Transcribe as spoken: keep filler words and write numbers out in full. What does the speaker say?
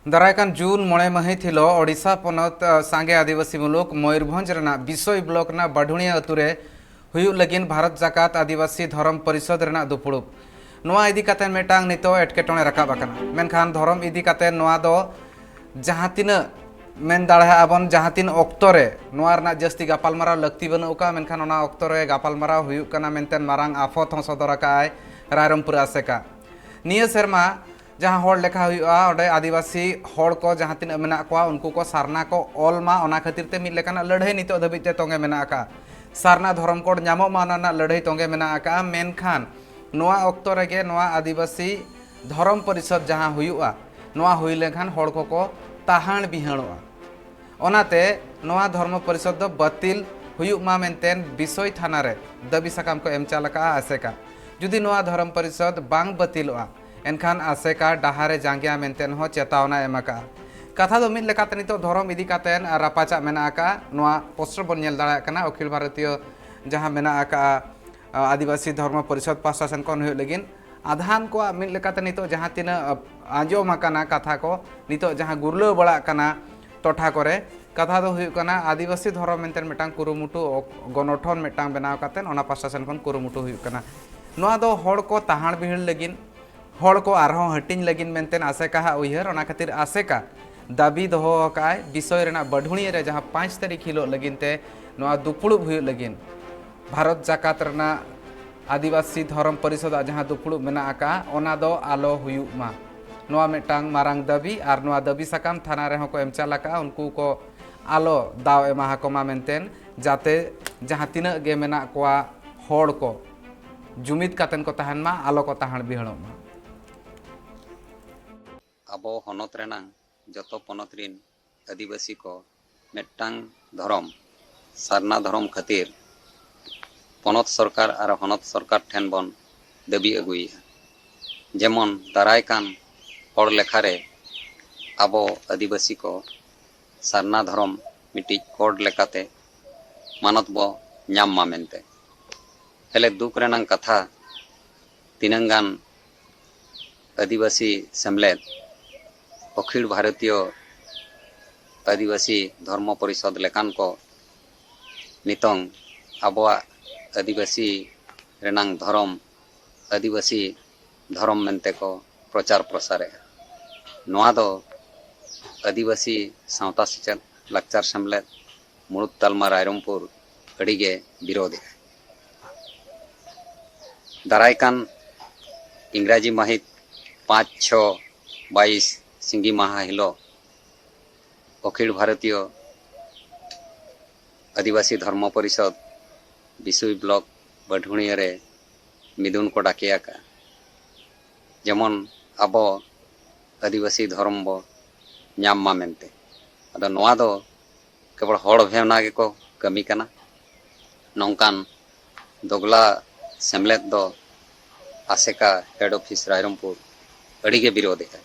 ᱫᱟᱨᱟᱭ ᱠᱟᱱ ᱡᱩᱱ ᱢᱚᱬᱮ ᱢᱟᱹᱦᱤᱛ ᱦᱤᱞᱳᱜ ᱳᱰᱤᱥᱟ ᱯᱚᱱᱚᱛ, ᱟ, ᱥᱟᱸᱜᱮ ᱟᱹᱫᱤᱵᱟᱹᱥᱤ ᱢᱩᱞᱩᱠ ᱢᱚᱭᱩᱨᱵᱷᱚᱸᱡᱽ ᱨᱮᱱᱟᱜ ᱵᱤᱥᱳᱭ ᱵᱞᱚᱠ ᱨᱮᱱᱟᱜ ᱵᱟᱰᱷᱩᱬᱤᱭᱟᱹ ᱟᱹᱛᱩ ᱨᱮ ᱦᱩᱭᱩᱜ ᱞᱟᱹᱜᱤᱫ ᱵᱷᱟᱨᱚᱛ ᱡᱟᱠᱟᱛ ᱟᱹᱫᱤᱵᱟᱹᱥᱤ ᱫᱷᱚᱨᱚᱢ ᱯᱚᱨᱤᱥᱚᱫᱽ ᱨᱮᱱᱟᱜ ᱫᱩᱯᱩᱲᱩᱵ᱾ ᱱᱚᱣᱟ ᱤᱫᱤ ᱠᱟᱛᱮ ᱢᱤᱫᱴᱟᱝ ᱱᱤᱛᱚᱜ ᱮᱴᱠᱮᱴᱚᱬᱮ ᱨᱟᱠᱟᱵ ᱟᱠᱟᱱᱟ᱾ ᱢᱮᱱᱠᱷᱟᱱ ᱫᱷᱚᱨᱚᱢ ᱤᱫᱤ ᱠᱟᱛᱮ ᱱᱚᱣᱟ ᱫᱚ ᱡᱟᱦᱟᱸ ᱛᱤᱱᱟᱹᱜ ᱢᱮᱱ ᱫᱟᱲᱮᱭᱟᱜᱼᱟ ᱵᱚᱱ, ᱡᱟᱦᱟᱸ ᱛᱤᱱ ᱚᱠᱛᱚ ᱨᱮ ᱱᱚᱣᱟ ᱨᱮᱱᱟᱜ ᱡᱟᱹᱥᱛᱤ ᱜᱟᱯᱟᱞᱢᱟᱨᱟᱣ ᱞᱟᱹᱠᱛᱤ ᱵᱟᱹᱱᱩᱜ ᱟᱠᱟᱫᱼᱟ, ᱢᱮᱱᱠᱷᱟᱱ ᱚᱱᱟ ᱚᱠᱛᱚ ᱨᱮ ᱜᱟᱯᱟᱞᱢᱟᱨᱟᱣ ᱦᱩᱭᱩᱜ ᱠᱟᱱᱟ ᱢᱮᱱᱛᱮ ᱢᱟᱨᱟᱝ ᱟᱯᱷᱚᱛ ᱦᱚᱸ ᱥᱚᱫᱚᱨ ᱟᱠᱟᱫᱼᱟᱭ ᱨᱟᱭᱨᱚᱝᱯᱩᱨ ᱟᱥᱮᱠᱟ᱾ ᱱᱤᱭᱟᱹ ᱥᱮᱨᱢᱟ ᱡᱟᱦᱟᱸ ᱦᱚᱲ ᱞᱮᱠᱷᱟ ᱦᱩᱭᱩᱜᱼᱟ, ᱚᱸᱰᱮ ᱟᱹᱫᱤᱵᱟᱹᱥᱤ ᱦᱚᱲ ᱠᱚ ᱡᱟᱦᱟᱸ ᱛᱤᱱᱟᱹᱜ ᱢᱮᱱᱟᱜ ᱠᱚᱣᱟ, ᱩᱱᱠᱩ ᱠᱚ ᱥᱟᱨᱱᱟ ᱠᱚ ᱚᱞ ᱢᱟ, ᱚᱱᱟ ᱠᱷᱟᱹᱛᱤᱨ ᱛᱮ ᱢᱤᱫ ᱞᱮᱠᱟᱱᱟᱜ ᱞᱟᱹᱲᱦᱟᱹᱭ ᱱᱤᱛᱚᱜ ᱫᱷᱟᱹᱵᱤᱡ ᱛᱮ ᱛᱚᱸᱜᱮ ᱢᱮᱱᱟᱜ ᱟᱠᱟᱫᱼᱟ᱾ ᱥᱟᱨᱱᱟ ᱫᱷᱚᱨᱚᱢ ᱠᱳᱰ ᱧᱟᱢᱚᱜ ᱢᱟ, ᱚᱱᱟ ᱨᱮᱱᱟᱜ ᱞᱟᱹᱲᱦᱟᱹᱭ ᱛᱚᱸᱜᱮ ᱢᱮᱱᱟᱜ ᱟᱠᱟᱫᱼᱟ᱾ ᱢᱮᱱᱠᱷᱟᱱ ᱱᱚᱣᱟ ᱚᱠᱛᱚ ᱨᱮᱜᱮ ᱱᱚᱣᱟ ᱟᱹᱫᱤᱵᱟᱹᱥᱤ ᱫᱷᱚᱨᱚᱢ ᱯᱚᱨᱤᱥᱚᱫᱽ ᱡᱟᱦᱟᱸ ᱦᱩᱭᱩᱜᱼᱟ, ᱱᱚᱣᱟ ᱦᱩᱭ ᱞᱮᱱᱠᱷᱟᱱ ᱦᱚᱲ ᱠᱚᱠᱚ ᱛᱟᱦᱟᱲ ᱵᱤᱦᱟᱹᱲᱚᱜᱼᱟ᱾ ᱚᱱᱟᱛᱮ ᱱᱚᱣᱟ ᱫᱷᱚᱨᱢᱚ ᱯᱚᱨᱤᱥᱚᱫᱽ ᱫᱚ ᱵᱟᱹᱛᱤᱞ ᱦᱩᱭᱩᱜ ᱢᱟ ᱢᱮᱱᱛᱮ ᱵᱤᱥᱚᱭ ᱛᱷᱟᱱᱟ ᱨᱮ ᱫᱟᱹᱵᱤ ᱥᱟᱠᱟᱢ ᱠᱚ ᱮᱢ ᱪᱟᱞ ᱟᱠᱟᱫᱼᱟ ᱟᱥᱮᱠᱟ᱾ ᱡᱩᱫᱤ ᱱᱚᱣᱟ ᱫᱷᱚᱨᱚᱢ ᱯᱚᱨᱤᱥᱚᱫᱽ ᱵᱟᱝ ᱵᱟᱹᱛᱤᱞᱚᱜᱼᱟ, ᱮᱱᱠᱷᱟᱱ ᱟᱥᱮᱠᱟ ᱰᱟᱦᱟᱨ ᱮ ᱡᱟᱸᱜᱮᱭᱟ ᱢᱮᱱᱛᱮ ᱦᱚᱸ ᱪᱮᱛᱟᱣᱱᱟ ᱮᱢ ᱟᱠᱟᱫᱼᱟ᱾ ᱠᱟᱛᱷᱟ ᱫᱚ ᱢᱤᱫ ᱞᱮᱠᱟᱛᱮ ᱱᱤᱛᱚᱜ ᱫᱷᱚᱨᱚᱢ ᱤᱫᱤ ᱠᱟᱛᱮ ᱨᱟᱯᱟᱪᱟᱜ ᱢᱮᱱᱟᱜ ᱟᱠᱟᱫᱼᱟ᱾ ᱱᱚᱣᱟ ᱯᱳᱥᱴᱟᱨ ᱵᱚᱱ ᱧᱮᱞ ᱫᱟᱲᱮᱭᱟᱜ ᱠᱟᱱᱟ, ᱚᱠᱷᱤᱞ ᱵᱷᱟᱨᱚᱛᱤᱭᱚ ᱡᱟᱦᱟᱸ ᱢᱮᱱᱟᱜ ᱟᱠᱟᱫᱼᱟ, ᱟ, ᱟᱹᱫᱤᱵᱟᱹᱥᱤ ᱫᱷᱚᱨᱢᱚ ᱯᱚᱨᱤᱥᱚᱫᱽ ᱯᱟᱦᱴᱟ ᱥᱮᱱ ᱠᱷᱚᱱ ᱦᱩᱭᱩᱜ ᱞᱟᱹᱜᱤᱫ ᱟᱫᱷᱟᱱ ᱠᱚᱣᱟᱜ ᱢᱤᱫ ᱞᱮᱠᱟᱛᱮ ᱱᱤᱛᱚᱜ ᱡᱟᱦᱟᱸ ᱛᱤᱱᱟᱹᱜ, ᱟ, ᱟᱸᱡᱚᱢ ᱟᱠᱟᱱᱟ ᱠᱟᱛᱷᱟ ᱠᱚ, ᱱᱤᱛᱚᱜ ᱡᱟᱦᱟᱸ ᱜᱩᱨᱞᱟᱹᱣ ᱵᱟᱲᱟᱜ ᱠᱟᱱᱟ ᱴᱚᱴᱷᱟ ᱠᱚᱨᱮ, ᱠᱟᱛᱷᱟ ᱫᱚ ᱦᱩᱭᱩᱜ ᱠᱟᱱᱟ ᱟᱹᱫᱤᱵᱟᱹᱥᱤ ᱫᱷᱚᱨᱚᱢ ᱢᱮᱱᱛᱮ ᱢᱤᱫᱴᱟᱝ ᱠᱩᱨᱩᱢᱩᱴᱩ, ᱚᱠ-, ᱜᱚᱱᱚᱴᱷᱚᱱ ᱢᱤᱫᱴᱟᱝ ᱵᱮᱱᱟᱣ ᱠᱟᱛᱮ ᱚᱱᱟ ᱯᱟᱦᱴᱟ ᱥᱮᱱ ᱠᱷᱚᱱ ᱠᱩᱨᱩᱢᱩᱴᱩ ᱦᱩᱭᱩᱜ ᱠᱟᱱᱟ᱾ ᱱᱚᱣᱟ ᱫᱚ ᱦᱚᱲ ᱠᱚ ᱛᱟᱦᱟᱲ ᱵᱤᱦᱤᱲ ᱞᱟᱹᱜᱤᱫ, ᱦᱚᱲ ᱠᱚ ᱟᱨᱦᱚᱸ ᱦᱟᱹᱴᱤᱧ ᱞᱟᱹᱜᱤᱫ ᱢᱮᱱᱛᱮ ᱟᱥᱮᱠᱟᱦᱟᱜ ᱩᱭᱦᱟᱹᱨ᱾ ᱚᱱᱟ ᱠᱷᱟᱹᱛᱤᱨ ᱟᱥᱮᱠᱟ ᱫᱟᱹᱵᱤ ᱫᱚᱦᱚ ᱟᱠᱟᱫᱼᱟᱭ, ᱵᱤᱥᱚᱭ ᱨᱮᱱᱟᱜ ᱵᱟᱹᱰᱷᱩᱬᱤᱭᱟᱹ ᱨᱮ ᱡᱟᱦᱟᱸ ᱯᱟᱸᱪ ᱛᱟᱹᱨᱤᱠᱷ ᱦᱤᱞᱳᱜ ᱞᱟᱹᱜᱤᱫ ᱛᱮ ᱱᱚᱣᱟ ᱫᱩᱯᱩᱲᱩᱵ ᱦᱩᱭᱩᱜ ᱞᱟᱹᱜᱤᱫ, ᱵᱷᱟᱨᱚᱛ ᱡᱟᱠᱟᱛ ᱨᱮᱱᱟᱜ ᱟᱹᱫᱤᱵᱟᱹᱥᱤ ᱫᱷᱚᱨᱚᱢ ᱯᱚᱨᱤᱥᱚᱫᱟᱜ ᱡᱟᱦᱟᱸ ᱫᱩᱯᱩᱲᱩᱵ ᱢᱮᱱᱟᱜ ᱟᱠᱟᱫᱼᱟ, ᱚᱱᱟ ᱫᱚ ᱟᱞᱚ ᱦᱩᱭᱩᱜ ᱢᱟ᱾ ᱱᱚᱣᱟ ᱢᱤᱫᱴᱟᱝ ᱢᱟᱨᱟᱝ ᱫᱟᱹᱵᱤ, ᱟᱨ ᱱᱚᱣᱟ ᱫᱟᱹᱵᱤ ᱥᱟᱠᱟᱢ ᱛᱷᱟᱱᱟ ᱨᱮᱦᱚᱸ ᱠᱚ ᱮᱢ ᱪᱟᱞ ᱟᱠᱟᱫᱼᱟ, ᱩᱱᱠᱩ ᱠᱚ ᱟᱞᱚ ᱫᱟᱣ ᱮᱢᱟ ᱟᱠᱚ ᱢᱟ ᱢᱮᱱᱛᱮ, ᱡᱟᱛᱮ ᱡᱟᱦᱟᱸ ᱛᱤᱱᱟᱹᱜ ᱜᱮ ᱢᱮᱱᱟᱜ ᱠᱚᱣᱟ ᱦᱚᱲ ᱠᱚ ᱡᱩᱢᱤᱫ ᱠᱟᱛᱮᱱ ᱠᱚ ᱛᱟᱦᱮᱱ ᱢᱟ, ᱟᱞᱚ ᱠᱚ ᱛᱟᱦᱟᱲ ᱵᱤᱦᱟᱹᱲᱚᱜ ᱢᱟ᱾ ᱟᱵᱚ ᱦᱚᱱᱚᱛ ᱨᱮᱱᱟᱝ ᱡᱚᱛᱚ ᱯᱚᱱᱚᱛ ᱨᱤᱱ ᱟᱹᱫᱤᱵᱟᱹᱥᱤ ᱠᱚ ᱢᱤᱫᱴᱟᱝ ᱫᱷᱚᱨᱚᱢ, ᱥᱟᱨᱱᱟ ᱫᱷᱚᱨᱚᱢ ᱠᱷᱟᱹᱛᱤᱨ ᱯᱚᱱᱚᱛ ᱥᱚᱨᱠᱟᱨ ᱟᱨ ᱦᱚᱱᱚᱛ ᱥᱚᱨᱠᱟᱨ ᱴᱷᱮᱱ ᱵᱚᱱ ᱫᱟᱹᱵᱤ ᱟᱹᱜᱩᱭᱮᱫᱼᱟ᱾ ᱡᱮᱢᱚᱱ ᱫᱟᱨᱟᱭ ᱠᱟᱱ ᱦᱚᱲ ᱞᱮᱠᱷᱟ ᱨᱮ ᱟᱵᱚ ᱟᱹᱫᱤᱵᱟᱹᱥᱤ ᱠᱚ ᱥᱟᱨᱱᱟ ᱫᱷᱚᱨᱚᱢ ᱢᱤᱫᱴᱤᱡ ᱠᱳᱰ ᱞᱮᱠᱟᱛᱮ ᱢᱟᱱᱚᱛ ᱵᱚ ᱧᱟᱢ ᱢᱟ ᱢᱮᱱᱛᱮ᱾ ᱦᱮᱞᱮ ᱫᱩᱠ ᱨᱮᱱᱟᱝ ᱠᱟᱛᱷᱟ, ᱛᱤᱱᱟᱹᱝ ᱜᱟᱱ ᱟᱹᱫᱤᱵᱟᱹᱥᱤ ᱥᱮᱢᱞᱮᱫ ᱚᱠᱷᱤᱞ ᱵᱷᱟᱨᱚᱛᱤᱭᱚ ᱟᱹᱫᱤᱵᱟᱹᱥᱤ ᱫᱷᱚᱨᱢᱚ ᱯᱚᱨᱤᱥᱚᱫᱽ ᱞᱮᱠᱟᱱ ᱠᱚ ᱱᱤᱛᱚᱝ ᱟᱵᱚᱣᱟᱜ ᱟᱹᱫᱤᱵᱟᱹᱥᱤ ᱨᱮᱱᱟᱝ ᱫᱷᱚᱨᱚᱢ ᱟᱹᱫᱤᱵᱟᱹᱥᱤ ᱫᱷᱚᱨᱚᱢ ᱢᱮᱱᱛᱮ ᱠᱚ ᱯᱨᱚᱪᱟᱨ ᱯᱨᱚᱥᱟᱨᱮᱫᱼᱟ᱾ ᱱᱚᱣᱟ ᱫᱚ ᱟᱹᱫᱤᱵᱟᱹᱥᱤ ᱥᱟᱶᱛᱟ ᱥᱮᱪᱮᱫ ᱞᱟᱠᱪᱟᱨ ᱥᱮᱢᱞᱮᱫ ᱢᱩᱲᱩᱫ ᱛᱟᱞᱢᱟ ᱨᱟᱭᱨᱚᱝᱯᱩᱨ ᱟᱹᱰᱤᱜᱮ ᱵᱤᱨᱳᱫᱷᱮᱫᱼᱟ᱾ ᱫᱟᱨᱟᱭ ᱠᱟᱱ ᱤᱝᱨᱟᱡᱤ ᱢᱟᱹᱦᱤᱛ ᱯᱟᱸᱪ ᱪᱷᱚ ᱵᱟᱭᱤᱥ ᱥᱤᱸᱜᱤ ᱢᱟᱦᱟ ᱦᱤᱞᱳᱜ ᱚᱠᱷᱤᱞ ᱵᱷᱟᱨᱚᱛᱤᱭᱚ ᱟᱹᱫᱤᱵᱟᱹᱥᱤ ᱫᱷᱚᱨᱢᱚ ᱯᱚᱨᱤᱥᱚᱫᱽ ᱵᱤᱥᱩᱭ ᱵᱞᱚᱠ ᱵᱟᱹᱰᱷᱩᱬᱤᱭᱟᱹ ᱨᱮ ᱢᱤᱫᱩᱱ ᱠᱚ ᱰᱟᱠᱮ ᱟᱠᱟᱫᱼᱟ, ᱡᱮᱢᱚᱱ ᱟᱵᱚ ᱟᱹᱫᱤᱵᱟᱹᱥᱤ ᱫᱷᱚᱨᱚᱢ ᱵᱚ ᱧᱟᱢ ᱢᱟ ᱢᱮᱱᱛᱮ᱾ ᱟᱫᱚ ᱱᱚᱣᱟ ᱫᱚ ᱠᱮᱵᱚᱞ ᱦᱚᱲ ᱵᱷᱮᱣᱱᱟ ᱜᱮᱠᱚ ᱠᱟᱹᱢᱤ ᱠᱟᱱᱟ᱾ ᱱᱚᱝᱠᱟᱱ ᱫᱚᱜᱽᱞᱟ ᱥᱮᱢᱞᱮᱫ ᱫᱚ ᱟᱥᱮᱠᱟ ᱦᱮᱰ ᱚᱯᱷᱤᱥ ᱨᱟᱭᱨᱚᱝᱯᱩᱨ ᱟᱹᱰᱤᱜᱮ ᱵᱤᱨᱳᱫᱷᱮᱫᱼᱟ᱾